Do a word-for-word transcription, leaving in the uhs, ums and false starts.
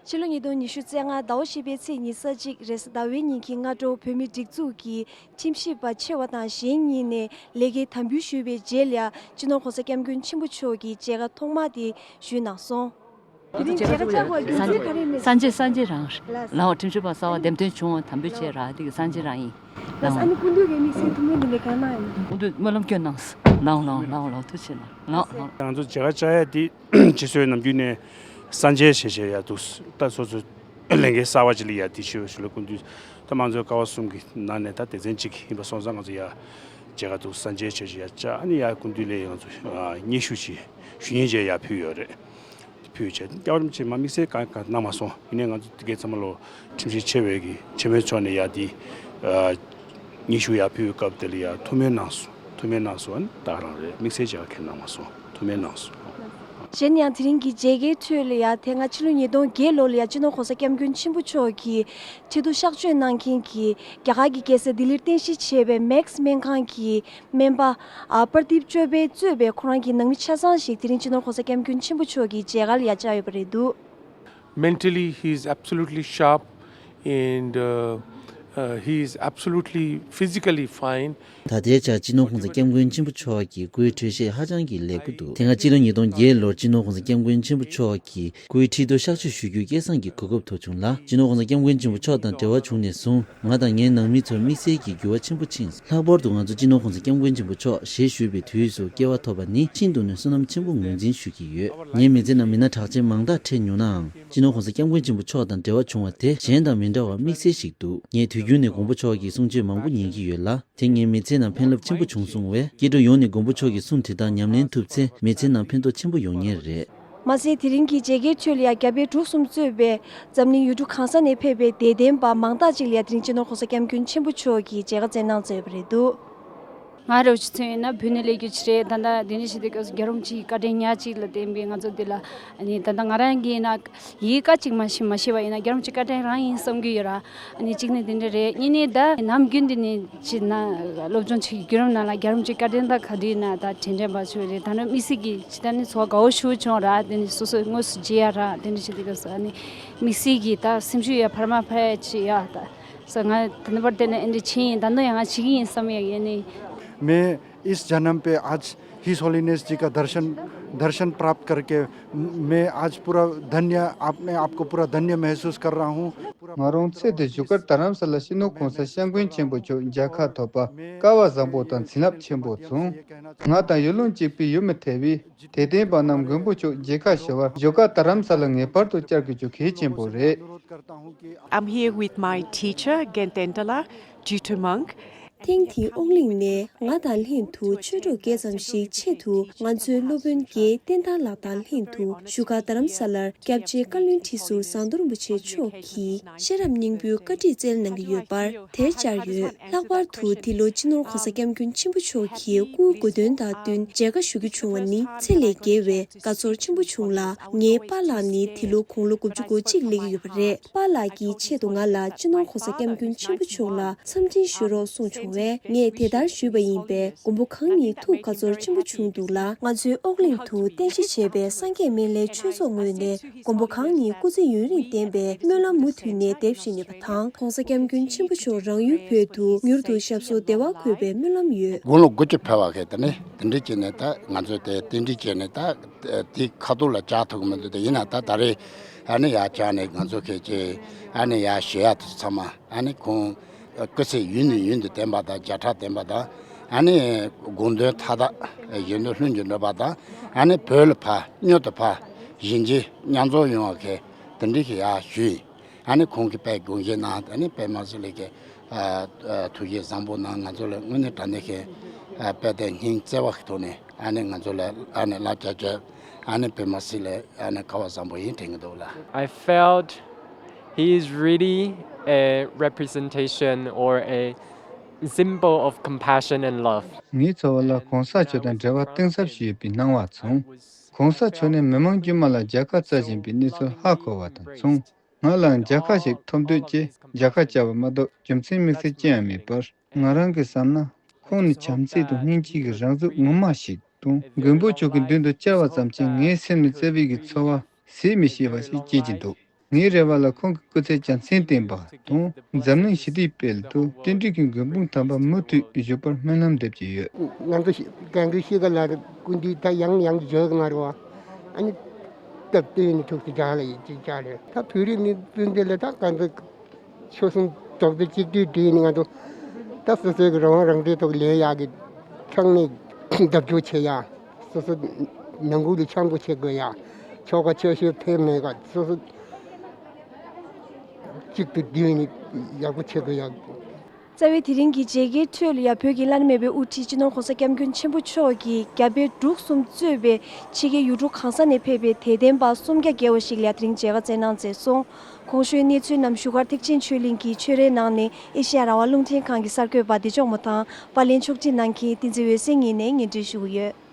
ཕྱི་ལོ་ཉིས་སྟོང་ཉི་ཤུ་རྩ་ལྔ་ཟླ་བ་བཞི་པའི་ཚེས་ཉི་ཤུ་རྩ་གཅིག་རེས་གཟའ་ཟླ་བའི་ཉིན་གྱི་སྔ་དྲོ་བོད་མིའི་སྒྲིག་འཛུགས་ཀྱི་ཁྲིམས་ཞིབ་པ་ཆེ་བ་དང་གཞན་གཉིས་ནས་ལས་ཀའི་དམ་འབུལ་ཞུས་པའི་རྗེས་ལ་ཡ་སྤྱི་ནོར་༸གོང་ས་༸སྐྱབས་མགོན་ཆེན་པོ་མཆོག་གིས་མཇལ་ཁ་ཐོག་མ་དེ་ཞུས་གནང་སོང་། དེ་རིང་མཇལ་ཁ་བཅར་བ་རྒྱུ་མཚན་ག་རེ་ཡིན་མེད། སངས་རྒྱས་སངས་རྒྱས་རང་རེད་ལགས། ཁྲིམས་ཞིབ་པ་གསར་བ་འདེམས་ཐོན་བྱུང་བ་དམ་འབུལ་བྱས་ར། དེ་གི་སངས་རྒྱས་རང་ཡིན། ལགས་སོ། ཨ་ནི་སྐུ་མདུན་གྱི་དམིགས་བསལ་ཐུགས་སྨོན་འདི་འདྲ་གང་གནང་ཡིན། སྐུ་མདུན་སྨོན་ལམ་སྐྱོན་གནང་། ལགས་ལགས་ལགས་ལགས། ཐུགས་རྗེ་ཆེ་ལགས། ལགས་ལགས། ང་ཚོ་མཇལ་ཁ་བཅར་ཡ་དེ་ཕྱི་སོའི་ནམ་རྒྱུན་ནས་སངས་རྒྱས་ཞེས་བྱ་ཡ་འདུག་ད་སོ་སོའི་ལས་འགན་གསར་བ་ཅིག་ལ་ཡ་དེ་ཞུ་ཞུ་ལ་སྐུ་མདུན་ད་མང་གཙོའི་ཀ་བ་གསུམ་གྱི་ནང་ནས་ད་སྡེ་ཚན་གཅིག་ཡིན་པ་སོང་ཙང་ང་ཚོ་ཡ་མཇལ་ཁ་འདུག་སངས་རྒྱས་ཞེས་བྱ་ཡ་བཅར། ཨ་ནི་ཡ་སྐུ་མདུན་ལས་ང་ཚོ་སྙན་ཞུ་ཞིག་ཞུ་སྙན་བྱས་ཡ་ཕུལ་ཡོད་རེད། ཕུལ་བྱས་སྐྱབས་རམ་ཆེ་མ་དམིགས་བསལ་གང་གང་གནང་མ་སོང་། ཡིན་ནའི་ང་ཚོ་དེ་གའི་ཚང་མ་ལོ་ཁྲིམས་ཞིབ་ཆེ་བའི་གི་ཆེན་མོའི་ཕྱོགས་ནས་ཡ་དེ་སྙན་ཞུ་ཡ་ཕུལ་བའི་སྐབས་དེ་ལ་ཡ་ཐུགས་སྨོན་གནང་སོང་། ཐུགས་སྨོན་གནང་སོང་། ཨ་ནི་ད་ག་རང་རེད། དམིགས་བསལ་བྱ་བ་གང་གནང་མ་སོང་། ཐུགས་སྨོན་གནང་སོང་། གཞན་ཡང་དེ་རིང་གི་མཇལ་ཁའི་ཁྲོད་ལ་ཡ་དེ་སྔ་ཕྱི་ལོ་ཉིས་སྟོང་བརྒྱད་ལོ་ལ་ཡ་སྤྱི་ནོར་༸གོང་ས་༸སྐྱབས་མགོན་ཆེན་པོ་མཆོག་གི་ཁྲི་ཐོག་གཤགས་བཅོས་གནང་མཁན་གྱི་རྒྱ་གར་གྱི་རྒྱལ་ས་ལྡི་ལིར་རྟེན་གཞི་བྱས་པའི་མེག་སི་སྨན་ཁང་གི་སྨན་པ་ཨ་པར་དིབ་ཅོ་པེ་གཙོས་པའི་ཁོ་རང་གི་ནང་མི་ཆ་ཚང་ཞིག་དེ་རིང་སྤྱི་ནོར་༸གོང་ས་༸སྐྱབས་མགོན་ཆེན་པོ་མཆོག་གི་མཇལ་ཁ་ལ་ཡ་བཅར་ཡོད་པ་རེད་འདུག Mentally, he is absolutely sharp and uh, uh, he is absolutely physically fine. ད་ལྟའི་ཆར་སྤྱི་ནོར་༸གོང་ས་༸སྐྱབས་མགོན་ཆེན་པོ་མཆོག་གི་སྐུའི་གྲོལ་བཤད་ཧ་ཅང་གི་ལེགས་པོ་འདུག་དེ་སྔ་སྤྱི་ལོ་ཉིས་སྟོང་བརྒྱད་ལོར་སྤྱི་ནོར་༸གོང་ས་༸སྐྱབས་མགོན་ཆེན་པོ་མཆོག་གི་སྐུའི་ཁྲི་ཐོག་གཤགས་བཅོས་ཞུ་རྒྱུའི་སྐལ་བཟང་གི་གོ་སྐབས་ཐོབ་བྱུང་ལ། སྤྱི་ནོར་༸གོང་ས་༸སྐྱབས་མགོན་ཆེན་པོ་མཆོག་དང་འབྲེལ་བ་བྱུང་ནས་བཟུང་། ང་དང་ངའི་ནང་མི་ཚོར་དམིགས་བསལ་གྱི་འགྱུར་བ་ཆེན་པོ་ཕྱིན། ལྷག་པར་དུ་ང་ཚོ་སྤྱི་ནོར་༸གོང་ས་༸སྐྱབས་མགོན་ཆེན་པོ་མཆོག་ཞལ་བཞུགས་པའི་དུས་སུ་སྐྱེ་བ་ཐོབ་པ་ནི་ཤིན་ཏུ་ནས་བསོད་ནམས་ཆེན་པོ་ངོས་འཛིན་ཞུ་གི་ཡོད། ངའི་མི་ཚེ་ནང་མི་སྣ་གྲགས་ཅན་མང་དག་འཕྲད་མྱོང་ནའང་། སྤྱི་ནོར་༸གོང་ས་༸སྐྱབས་མགོན་ཆེན་པོ་མཆོག་དང་འབྲེལ་བ་བྱུང་བ་དེ་གཞན་དང་མི་འདྲ་བར་དམིགས་བསལ་ཞིག་འདུག་ངས་དུས་རྒྱུན་ནས་མགོན་པོ་མཆོག་གི་གསུང་ཆོས་མང་པོ་ཉན་གྱི་ཡོད་ལ། དེ་ངའི་མི་ཚེའི་ནང་ཕན་རླབས་ཆེན་པོ་བྱུང་སོང་བས། སྐྱེ་འགྲོ་ཡོངས་ནས་མགོན་པོ་མཆོག་གི་གསུང་དེ་དག་ཉམས་ལེན་ཐུབ་ཚེ། མི་ཚེའི་ནང་ཕན་ཐོགས་ཆེན་པོ་ཡོང་ངེས་རེད། མ་ཟད་དེ་རིང་གི་མཇལ་ཁའི་ཁྲོད་ལ་ཡང་རྒྱ་བལ་འབྲུག་གསུམ་གཙོས་པའི་འཛམ་གླིང་ཡུལ་གྲུ་གང་ས་ནས་ཕེབས་པའི་དད་ལྡན་པ་མང་དག་ཅིག་ལ་ཡང་དེ་རིང་སྤྱི་ནོར་༸གོང་ས་༸སྐྱབས་མགོན་ཆེན་པོ་མཆོག་གིས་མཇལ་ཁ་བསྩལ་གནང་མཛད་པ་རེད་འདུག་ང་རང་ཚོ་ཡིན་ན་བོད་ནས་སླེབས་རྒྱུ་ཅིག་རེད། ད་ལྟ་དེ་འདྲ་ཞིག་དེ་སྐབས་སུ་རྒྱལ་བ་རིན་པོ་ཆེའི་བཀའ་དྲིན་ཉག་གཅིག་ལ་བརྟེན་པའི་ང་ཚོ་འདི་ལ་ཨ་ནི་ད་ལྟ་ང་རང་གིས་ཡིན་ན་ཡི་གེ་གཅིག་མ་ཤེས་མ་ཤེས་པ་ཡིན་ན་རྒྱལ་བ་རིན་པོ་ཆེའི་བཀའ་དྲིན་རང་ཡིན་བསམ་གྱི་ཡོད་ར། ཨ་ནི་གཅིག་ནི་དེ་འདྲ་རེད། གཉིས་ནི་ད་ནམ་རྒྱུན་འདི་ནི་ཅི་ན་སློབ་སྦྱོང་བྱེད་ཀྱི་བརྒྱུད་རིམ་ནང་ལ་རྒྱལ་བ་རིན་པོ་ཆེའི་བཀའ་དྲིན་ད་ག་དུས་ན་ད་དྲན་དྲན་པ་ཆོད་རེད། ད་ནི་དམིགས་བསལ་གྱི་ཇི་ལྟར་ནི་ཚོར་བ་དགའ་བོ་ཞུ་བྱུང་ར། དེ་ནི་སོ་སོའི་དངོས་སུ་མཇལ་ཡ་ར། དེ་འདྲ་ཞིག་དེ་སྐབས་སུ་ཨ་ནི་དམིགས་བསལ་གྱི་ད་སེམས་ཤུགས་ཡ་འཕར་མ་འཕར་ཡ་ཅི་ཡ་ད། སོ་ང་ད་ནི་བར་དེ་ནས་ཨེ་འདྲ་ཕྱིན་ཡིན། ད་ནི་ཡང་ང་བྱེད་ཀྱི་ཡིན་བསམ་ཡ་ཡིན་ནི། मैं इस जन्म पे आज हिज होलीनेस जी का दर्शन दर्शन प्राप्त करके मैं आज पूरा धन्य अपने आप को पूरा धन्य महसूस कर रहा हूँ। ང་རང་ཚེ་འདིར་བཞུགས་སྒར་རྡ་རམ་ས་ལར་སྤྱི་ནོར་༸གོང་ས་༸སྐྱབས་མགོན་ཆེན་པོ་མཆོག་མཇལ་ཁ་ཐོབ་པ་སྐལ་བ་བཟང་པོ་དང་བྱིན་རླབས་ཆེན་པོ་བྱུང་། ང་དང་ཡུལ་ལུང་གཅིག་པའི་ཡུལ་མི་ཐེ་བའི་དད་ལྡན་པ་རྣམས་མགོན་པོ་མཆོག་མཇལ་ཁ་ཞུ་བར་བཞུགས་སྒར་རྡ་རམ་ས་ལར་ངེས་པར་དུ་བཅར་དགོས་རྒྱུ་གལ་ཆེན་པོ་རེད། I'm here with my teacher, Gentendala Jutamang. ཐེངས་འདིའི་ཨོག་གླིང་ནས་ང་དང་ལྷན་དུ་ཆོས་གྲོགས་བརྒྱད་ཙམ་ཞིག་ཆེད་དུ་ང་ཚོའི་སློབ་དཔོན་དགེ་བསྟན་དར་ལགས་དང་ལྷན་དུ་བཞུགས་སྒར་རྡ་རམ་ས་ལར་སྐྱབས་རྗེ་བཀའ་བློན་ཁྲི་ཟུར་ཟམ་གདོང་རིན་པོ་ཆེ་མཆོག་གིས་ཤེས་རབ་སྙིང་པོའི་བཀའ་ཁྲིད་སྩལ་གནང་གི་ཡོད་པར་དེར་བཅར་ཡོད། ལྷག་པར་དུ་འདི་ལོ་སྤྱི་ནོར་༸གོང་ས་༸སྐྱབས་མགོན་ཆེན་པོ་མཆོག་གི་སྐུའི་གོ་སྟོན་དང་བསྟུན་མཇལ་ཁ་ཞུ་རྒྱུ་བྱུང་བ་ནི་ཚད་ལས་བརྒལ་བའི་དགའ་ཚོར་ཆེན་པོ་བྱུང་ལ། ངའི་པཱ་ལགས་ནི་འདི་ལོ་དགུང་ལོ་དགུ་བཅུ་གོ་གཅིག་སླེབས་ཀྱི་ཡོད་པ་རེད། པཱ་ལགས་ཀྱིས་ཆེད་དུ་ང་ལ་སྤྱི་ནོར་༸གོང་ས་༸སྐྱབས་མགོན་ཆེན་པོ་མཆོག་ལ་འཚམས་འཕྲིན་ཞུ་རོགས་གསུངས་བྱུང་བས་ངས་དེ་ལྟར་ཞུས་པ་ཡིན་པས། མགོན་པོ་གང་ཉིད་ཐུགས་དགའ་ཚོར་ཆེན་པོ་བྱུང་འདུག་ལ། ང་ཚོའི་ཨོག་གླིང་དུ་རྟེན་གཞི་བྱས་པའི་སངས་རྒྱས་སྨན་བླའི་ཆོས་ཚོགས་ངོས་ནས་མགོན་པོ་གང་ཉིད་སྐུ་ཚེ་ཡུན་རིང་བརྟན་པའི་སྨོན་ལམ་མུ་མཐུད་ནས་འདེབས་བཞིན་ཡོད་པ་དང་། ༸གོང་ས་༸སྐྱབས་མགོན་ཆེན་པོ་མཆོག་རང་ཡུལ་བོད་དུ་མྱུར་དུ་ཞབས་སོར་བདེ་བ་འཁོད་པའི་སྨོན་ལམ་ཡོད། དགུང་ལོ་དགུ་བཅུ་ཕེབས་པ་གི་དེ་ནས་དེ་འདྲ་བྱས་ནས་ད་ང་ཚོས་དེ་རྟེན་འབྲེལ་བྱས་ནས་ད་དེ་ཁ་ཐུག་ལ་བཅར་ཐུབ་ཀྱི་མི་འདུག་དེ་ཡིན་ན་ད་ད་རེས་ཨ་ནི་ཡར་བཅར་ནས་ང་ཚོ་གལ་ཆེ་ཨ་ནི་ཡར་ཞུ་ཡག་དེ་ཚང་མ་ཨ་ནི་ཁོང་སྐུ་ཚེ་ཡུན་ནས་ཡུན་དུ་བརྟན་པ་དང་བརྒྱ་ཕྲག་བརྟན་པ་དང་ཨ་ནི་དགོངས་དོན་མཐའ་དག་གཞན་དོན་ལྷུན་གྱིས་འགྲུབ་པ་དང་ཨ་ནི་བོད་ལ་ཕར་མྱུར་དུ་ཕར་གཞིས་བྱེས་མཉམ་འཛོམས་ཡོང་བ་གི་དེ་འདྲ་ཞིག་ཡར་ཞུས་ཡིན། ཨ་ནི་ཁོང་གིས་དཔེ་དགོངས་བཞེས་གནང་། ཨ་ནི་དཔེ་མ་སྲིད་ལས་ཀྱི་ཨ་ཨ་ཐུགས་བཞེད་བཟང་པོ་གནང་། ང་ཚོ་ལ་དངོས་གནས་དྲང་གནས་ཀྱི་ཨ་དཔེ་དེ་སྙིང་བརྩེ་བ་གི་ཐོག་ནས་ཨ་ནི་ང་ཚོ་ལ་ཨ་ནི་བསླབ་བྱ་བྱས། ཨ་ནི་དཔེ་མ་སྲིད་ལས་ཨ་ནི་སྐལ་བ་བཟང་པོ་ཡིན་དྲན་གྱི་འདུག་ལགས། I felt he is really a representation or a symbol of compassion and love. ངའི་ཚོར་བ་ལ་གོང་ས་མཆོག་དང་འབྲེལ་བ་གཏིང་ཟབ་ཞིག་ཡོད་པའི་སྣང་བ་བྱུང་། གོང་ས་མཆོག་ནས་མི་མང་དཀྱུས་མ་ལ་མཇལ་ཁ་བསྩལ་བཞིན་པའི་གནས་ཚུལ་ཧ་གོ་བ་དང་མཚུངས། ང་ལའང་མཇལ་ཁ་ཞིག་ཐོབ་འདོད་ཀྱིས་མཇལ་ཁ་བཅར་བ་མ་གཏོགས་རྒྱུ་མཚན་དམིགས་བསལ་ཅི་ཡང་མེད་པར། ང་རང་གིས་བསམ་ན་ཁོང་ནི་བྱམས་བརྩེ་དང་སྙིང་རྗེ་གི་རང་གཟུགས་ངོ་མ་ཞིག་དང་། མགོན་པོ་མཆོག་གི་མདུན་དུ་བཅར་བ་ཙམ་གྱིས་ངའི་སེམས་ནས་བརྩེ་བའི་གི་ཚོར་བ་ཟད་མི་ཤེས་པ་ཞིག་སྐྱེས་ཀྱི་འདུག་ངའི་རེ་བ་ལ་ཁོང་གི་སྐུ་ཚེ་རྒྱལ་མཚན་བརྟན་པ་དང་འཛམ་གླིང་ཞི་བདེའི་དཔལ་དུ་རྟེན་འབྲེལ་གྱི་མགོན་དཔུང་དམ་པ་མུ་མཐུད་བཞུགས་པར་སྨོན་ལམ་འདེབས་ཀྱི་ཡོད། ང་ཚོ་གངས་རིའི་ཤེལ་དཀར་ལ་སྐུ་མདུན་ད་ཡང་ཡང་བརྗོད་ཀྱི་མ་རེད་བ། ཨ་ནི་སྟབས་བསྟུན་ནས་ཐུགས་སུ་འཇགས་ལ་ཡིན་ཅིག་ཅག་རེད། ད་བོད་རིགས་ནི་བཙུན་དེ་ལ་ད་ག་ཚོད་ཆོལ་གསུམ་རྡོག་རྩ་གཅིག་སྒྲིལ་བསྒྲིལ་ནས་ང་ཚོ་ད་སོ་སོའི་གི་རང་དབང་རང་བཙན་ཐོག་ལས་ཡག་གི་ཚང་མས་རྒྱབ་སྐྱོར་བྱེད་ཡ། སོ་སོ་ནང་ཁུལ་ལ་འཆམ་པོ་བྱེད་དགོས་ཡ། ཆོལ་ཁ་ཆོལ་ཤེས་ཕན་མེད་ག་སོ་སོ་གཅིག་ཏུ་བསྡུས་ནས་ཡག་པོ་བྱེད་དགོས་ཡ། རྩ་བའི་དེ་རིང་གི་མཇལ་ཁའི་ཁྲོད་ལ་ཡ་བོད་ཀྱི་བླ་ན་མེད་པའི་དབུ་ཁྲིད་སྤྱི་ནོར་༸གོང་ས་༸སྐྱབས་མགོན་ཆེན་པོ་མཆོག་གིས་རྒྱ་བལ་འབྲུག་གསུམ་གཙོས་པའི་ཕྱི་རྒྱལ་ཡུལ་གྲུ་གང་ས་ནས་ཕེབས་པའི་དད་ལྡན་པ་སུམ་བརྒྱ་བརྒལ་བ་ཞིག་ལ་ཡ་དེ་རིང་མཇལ་ཁ་བསྩལ་གནང་མཛད་སོང་། གོང་ཞུས་གནས་ཚུལ་རྣམས་བཞུགས་སྒར་ཐེག་ཆེན་ཆོས་གླིང་གི་ཆོས་རའི་ནང་ནས་ཨེ་ཤེ་ཡ་རང་དབང་རླུང་འཕྲིན་ཁང་གི་གསར་འགོད་པ་བདེ་མཆོག་མོ་དང་པར་ལེན་ཕྱོགས་སྒྲིག་གནང་མཁན་བསྟན་འཛིན་འོད་ཟེར་གཉིས་ནས་སྙན་སྒྲོན་ཞུ་གི་ཡོད།